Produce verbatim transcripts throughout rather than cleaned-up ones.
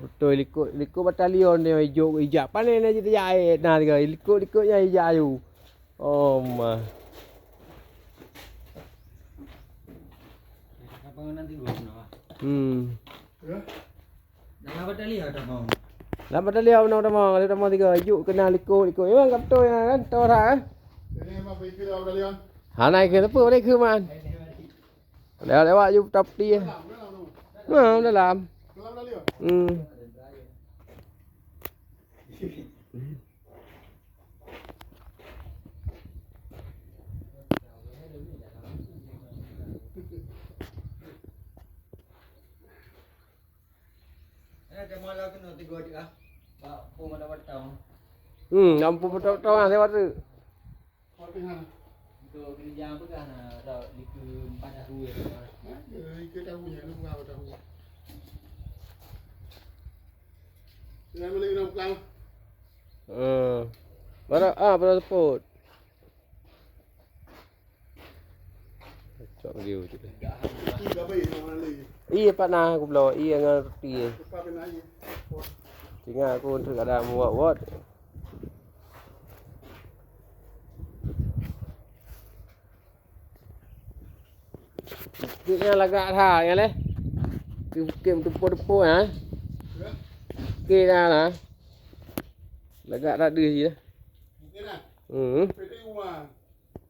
Beutôi likot, likot batalion nyoe ijok ijak. Pané na jijak, eh, na tiga. Likot-likot nyan ijak aju. Oh ma. Hmm. Lam batalion tamong. Lam batalion tamong, tamong tiga. Ijok keunan likot-likot. Memang ka beutôi kan, toh dah, eh. Hana ikeu teupeu pada ikeu man. Lewat-lewat ju tapti. Nah, dalam. Hmm. Hmm, lampu beutong-beutong ah lewat tu. Untuk keunijang peugah na, atau likot empat tahu ya. Likot tahu ya, lu buka tahu. Jangan beli minum kang. Eh. Mana ah, pada seput. Cok dia tu. Iya, pat na aku bloe. Iya ngon roti. Tinggal aku untuk ada muat-muat. Bukit nyan lagak that nyan leh. Bukit meutupo-tupo nyan. Bukit nyan lah. Lagak that deuh jih. Hmm.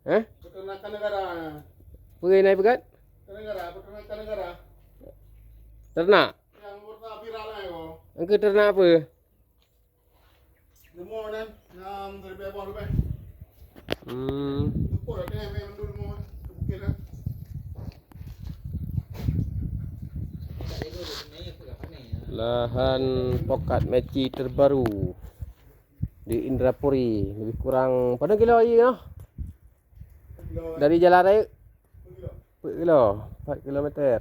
Hah? Peternakan negara. Peue na peugah? Negara, peternakan negara. Ternak? Nyang murta viral nyan ko. Engkau ternak apa? Leumô nyan, enam ribèe boh leubeh. Hmm. Teupeue dah tengah main mandum leumô, bukit dah. Lahan pokat meci terbaru di Indrapuri, lebih kurang pada kilo aja noh. Dari jalan raya. Empat kilo, empat kilometer.